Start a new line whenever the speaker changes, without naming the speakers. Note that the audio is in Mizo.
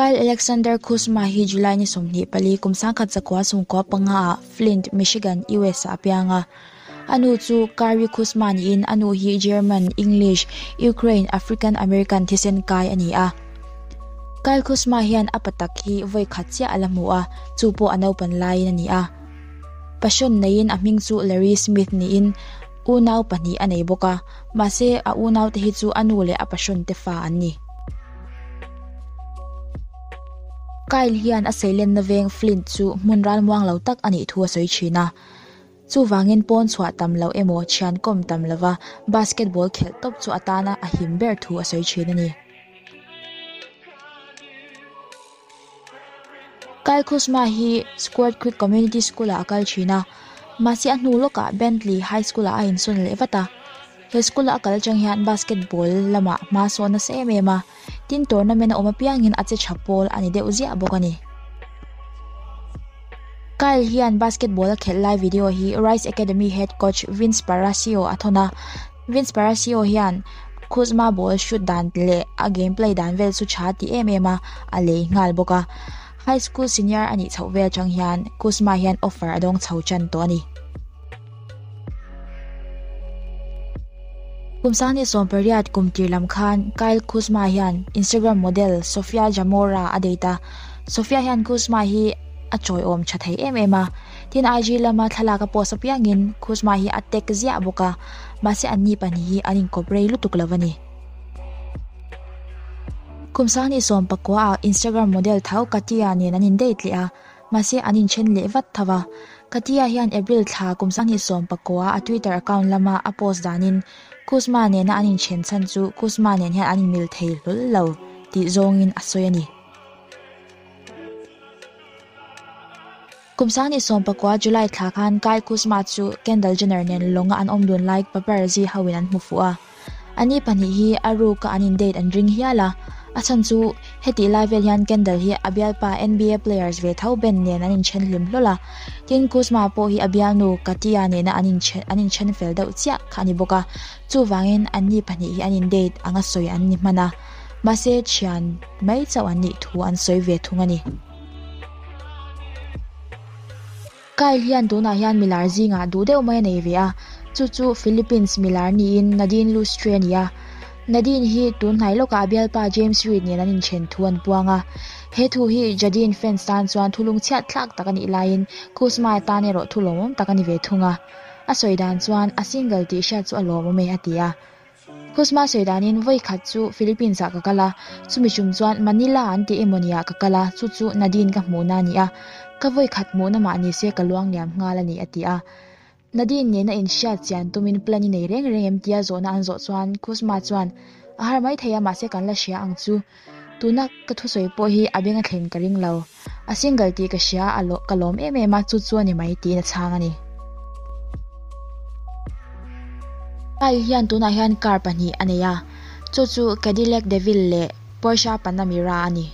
Kyle Alexander Kuzma hi July ni 24 kum 1995 ah Flint, Michigan, US ah a piang a. A nu chu Kari Kuzma niin a nu hi German, English, Ukraine, African American thisen kai a ni a. Kyle Kuzma hian a pa tak hi vawi khat chiah a la hmu a, chu pawh a naupan laiin a ni a. Passion neiin a hming chu Larry Smith niin unau pahnih a nei bawk a, mahse a unaute hi chu a nu leh a passion te fa an ni. Kyle hian a seilenna veng Flint chu hmun ralmuang lo tak a nih thu a sawi thin a. Chuvangin pawn chhuah tam loh emaw thian kawm tam lova basketball khelh tawp chu atana a him ber thu a sawi thin a ni. Kyle Kuzma hi Square Creek Community School-ah a kal thin a, mahse a hnu lawkah Bentley High School-ah a insawn leh vat a. He school-a a kal atang hian basketball lamah hma sawn nasa em em a, tin tournament a awm apiangin a che tha pawl a ni deuh ziah bawk a ni. Kyle hian basketball a khelh lai video hi Rice Academy head coach Vince Parasio a thawn a, Vince Parasio hian Kuzma ball shoot dan leh a game play dan vel chu tha ti em em a, a lei nghal bawk a. High school senior a nih chhoh vel atang hian Kuzma hian offer a dawng chho tan tawh a ni. Kum sangni 18 kum tir lam khan Kyle Kuzma hian Instagram model Sofia Jamora a date a. Sofia hian Kuzma hi a chawiawm tha thei em em a. Tin IG lama thlalak a post apiangin Kuzma hi a tag ziah bawk a. Mahse anni pahnih hi an inkawp rei lutuk lo a ni. Kum sangni 19 ah Instagram model tho Katia nen an in date leh a. Mahse an inthen leh vat tho a. Katia hian April thla kum 2019 a Twitter account lama a post danin Kuzma nena an inthen chhan chu Kuzma nen hian an inmil thei hlawl lo tih zawngin a sawi a ni. Kum 2019 July thla khan Kyle Kuzma chu Kendall Jenner nen lawnga an awm dun lai paparazzi hoin an hmu fuh a. Ani pahnih hi a ruka an in date an ring hial a, a chhan chu hetih lai vel hian Kendall hi a bialpa NBA players ve tho Ben nen an inthen hlim hlawl a, tin Kuzma pawh hi a bialnu Katia nena an inthen an inthen fel deuh chiah kha a ni bawk a, chuvangin anni pahnih hi an in date anga sawi an ni hman a, mahse thian mai chauh an nih thu an sawi ve thung a ni. Kyle hian tunah hian milar zingah duh deuh mai a nei ve a, chu chu Philippines milar niin Nadine Lustre a ni a. Nadine hi tun hnai lawkah a bialpa James Reid nen an inthen thu an puang a. He thu hi Jadine fans tan chuan thu lungchhiat thlak tak a nih laiin Kuzma tan erawh thu lawmawm tak a ni ve thung a. A sawi dan chuan a single tih hriat chu a lawmawm e a ti a. Kuzma sawi danin vawi khat chu Philippines ah ka kal a, chumi chum chuan Manila an tih emaw ni ah ka kal a, chu chu Nadine ka hmuhna a ni a, ka vawi khat hmuhna mah ni se ka luang liam nghal a ni a ti a. Nadine nena inhriat chian tumin plan i nei reng reng em tia zawhna an zawh chuan Kuzma chuan, A har mai thei a mahse kan la hria ang chu. Tuna ka thusawi pawh hi a beng a thlen ka ring lo. A single tih ka hria a ka lawm em em a, chu chu a ni mai tiin a chhang a ni. Kyle hian tunah hian car pahnih a nei a, chu chu Cadillac DeVille leh Porsche Panamera a ni.